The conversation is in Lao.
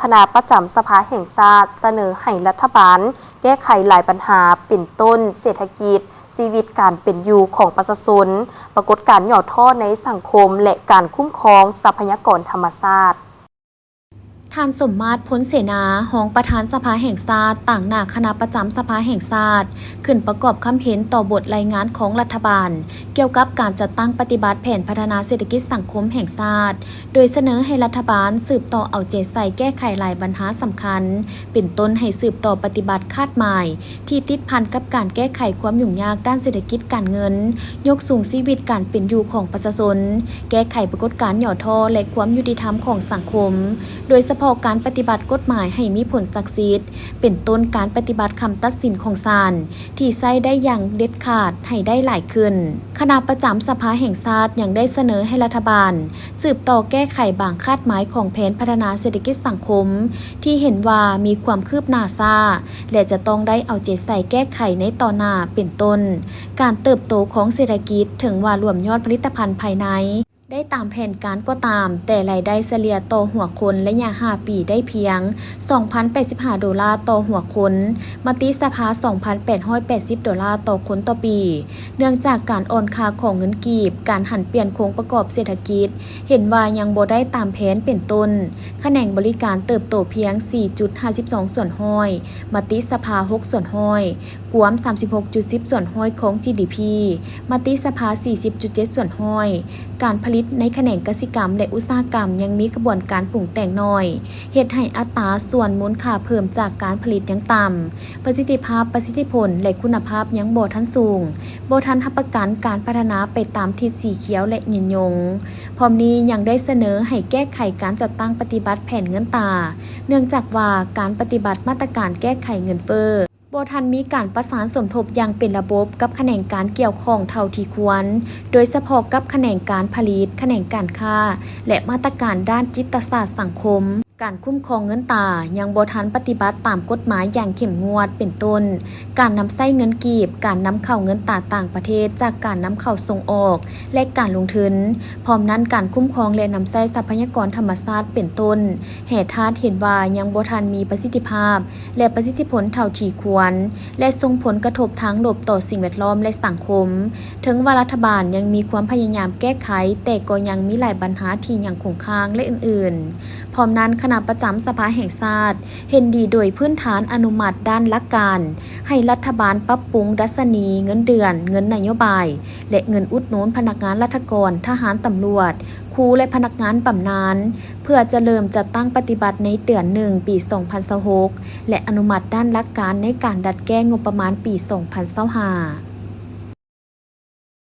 ຄະນະປະຈຳສະພາແຫ່ງຊາດສະເໜີໃຫ້ລັດຖະບານແກ້ໄຂຫຼາຍບັນຫາ ເປັນຕົ້ນເສດຖະກິດ, ຊີວິດການເປັນຢູ່ຂອງປະຊາຊົນ, ປາກົດການຫຍໍ້ທໍ້ໃນສັງຄົມ ແລະ ການຄຸ້ມຄອງຊັບພະຍາກອນທຳມະຊາດ. ທ່ານ ສົມມາດ ພົນເສນາ, ຮອງປະທານສະພາແຫ່ງຊາດ, ຕາງໜ້າຄະນະປະຈຳສະພາແຫ່ງຊາດ ຂຶ້ນປະກອບຄຳເຫັນຕໍ່ບົດລາຍງານຂອງລັດຖະບານ ກ່ຽວກັບການຈັດຕັ້ງປະຕິບັດແຜນພັດທະນາເສດຖະກິດສັງຄົມແຫ່ງຊາດ ໂດຍສະເໜີໃຫ້ລັດຖະບານສືບຕໍ່ເອົາໃຈໃສ່ແກ້ໄຂຫຼາຍບັນຫາສຳຄັນ, ເປັນຕົ້ນໃຫ້ສືບຕໍ່ປະຕິບັດຄາດໝາຍທີ່ຕິດພັນກັບການແກ້ໄຂຄວາມຫຍຸ້ງຍາກດ້ານເສດຖະກິດການເງິນ, ຍົກສູງຊີວິດການເປັນຢູ່ຂອງປະຊາຊົນ, ແກ້ໄຂປາກົດການຫຍໍ້ທໍ້ ແລະ ຄວາມຍຸຕິທຳຂອງສັງຄົມ, ໂດຍສະເພາະການປະຕິບັດກົດໝາຍໃຫ້ມີຜົນສັກສິດ, ເປັນຕົ້ນການປະຕິບັດຄຳຕັດສິນຂອງສານ ທີ່ໃຊ້ໄດ້ຢ່າງເດັດຂາດໃຫ້ໄດ້ຫຼາຍຂຶ້ນ. ຄະນະປະຈຳສະພາແຫ່ງຊາດຍັງໄດ້ສະເໜີໃຫ້ລັດຖະບານສືບຕໍ່ແກ້ໄຂບາງຄາດໝາຍຂອງແຜນພັດທະນາເສດຖະກິດສັງຄົມ ທີ່ເຫັນວ່າມີຄວາມຄືບໜ້າຊ້າ ແລະ ຈະຕ້ອງໄດ້ເອົາໃຈໃສ່ແກ້ໄຂໃນຕໍ່ໜ້າ ເປັນຕົ້ນ ການເຕີບໂຕຂອງເສດຖະກິດ ເຖິງວ່າລວມຍອດຜະລິດຕະພັນພາຍໃນ ໄດ້ຕາມແຜນການກໍຕາມ, ແຕ່ລາຍໄດ້ສະເລ່ຍຕໍ່ຫົວຄົນໄລຍະຫ້າປີໄດ້ພຽງສອງພັນແປດສິບຫ້າໂດລາຕໍ່ຫົວຄົນ, ມະຕິສະພາສອງພັນແປດຮ້ອຍແປດສິບໂດລາຕໍ່ຄົນຕໍ່ປີ. ເນື່ອງຈາກການອ່ອນຄ່າຂອງເງິນກີບ, ການຫັນປ່ຽນໂຄງປະກອບເສດຖະກິດ ເຫັນວ່າຍັງບໍ່ໄດ້ຕາມແຜນ, ເປັນຕົ້ນ ຂະແໜງບໍລິການເຕີບໂຕພຽງສີ່ຈຸດຫ້າສິບສອງສ່ວນຮ້ອຍ, ມະຕິສະພາຫົກສ່ວນຮ້ອຍ, ກວມສາມສິບຫົກຈຸດສິບສ່ວນຮ້ອຍຂອງ ຈີດີພີ, ມະຕິສະພາສີ່ສິບຈຸດເຈັດສ່ວນຮ້ອຍ. ການຜະລິດໃນຂະແໜງກະສິກຳ ແລະ ອຸດສາຫະກຳຍັງມີຂະບວນການປຸງແຕ່ງໜ້ອຍ, ເຮັດໃຫ້ອັດຕາສ່ວນມູນຄ່າເພີ່ມຈາກການຜະລິດຍັງຕ່ຳ, ປະສິດທິພາບ, ປະສິດທິຜົນ ແລະ ຄຸນນະພາບຍັງບໍ່ທັນສູງ, ບໍ່ທັນຮັບປະກັນການພັດທະນາໄປຕາມທິດສີຂຽວ ແລະ ຍືນຍົງ. ພ້ອມນີ້ຍັງໄດ້ສະເໜີໃຫ້ແກ້ໄຂການຈັດຕັ້ງປະຕິບັດແຜນເງິນຕາ, ເນື່ອງຈາກວ່າການປະຕິບັດມາດຕະການແກ້ໄຂເງິນເຟີ້ ບໍ່ທັນມີການປະສານສົມທົບຢ່າງເປັນລະບົບກັບຂະແໜງການກ່ຽວຂ້ອງເທົ່າທີ່ຄວນ, ໂດຍສະເພາະກັບຂະແໜງການຜະລິດ, ຂະແໜງການຄ້າ ແລະ ມາດຕະການດ້ານຈິດຕະສາດສັງຄົມ. ການຄຸ້ມຄອງເງິນຕາຍັງບໍ່ທັນປະຕິບັດຕາມກົດໝາຍຢ່າງເຂັ້ມງວດ, ເປັນຕົ້ນ ການນຳໃຊ້ເງິນກີບ, ການນຳເຂົ້າເງິນຕາຕ່າງປະເທດຈາກການນຳເຂົ້າສົ່ງອອກ ແລະ ການລົງທຶນ. ພ້ອມນັ້ນ, ການຄຸ້ມຄອງ ແລະ ນຳໃຊ້ຊັບພະຍາກອນທຳມະຊາດ, ເປັນຕົ້ນ ແຮ່ທາດ ເຫັນວ່າຍັງບໍ່ທັນມີປະສິດທິພາບ ແລະ ປະສິດທິຜົນເທົ່າທີ່ຄວນ ແລະ ສົ່ງຜົນກະທົບທາງລົບຕໍ່ສິ່ງແວດລ້ອມ ແລະ ສັງຄົມ. ເຖິງວ່າລັດຖະບານຍັງມີຄວາມພະຍາຍາມແກ້ໄຂ, ແຕ່ກໍຍັງມີຫຼາຍບັນຫາທີ່ຍັງຄົງຄ້າງ ແລະ ອື່ນໆ. ພ້ອມນັ້ນ, ຄະນະປະຈຳສະພາແຫ່ງຊາດເຫັນດີໂດຍພື້ນຖານອະນຸມັດດ້ານຫຼັກການ ໃຫ້ລັດຖະບານປັບປຸງດັດຊະນີເງິນເດືອນ, ເງິນນະໂຍບາຍ ແລະ ເງິນອຸດໜູນພະນັກງານລັດຖະກອນ, ທະຫານ, ຕຳຫຼວດ, ຄູ ແລະ ພະນັກງານບຳນານ ເພື່ອຈະເລີ່ມຈັດຕັ້ງປະຕິບັດໃນເດືອນໜຶ່ງ ປີສອງພັນຊາວຫົກ ແລະ ອະນຸມັດດ້ານຫຼັກການໃນການດັດແກ້ງົບປະມານປີສອງພັນຊາວຫ້າ.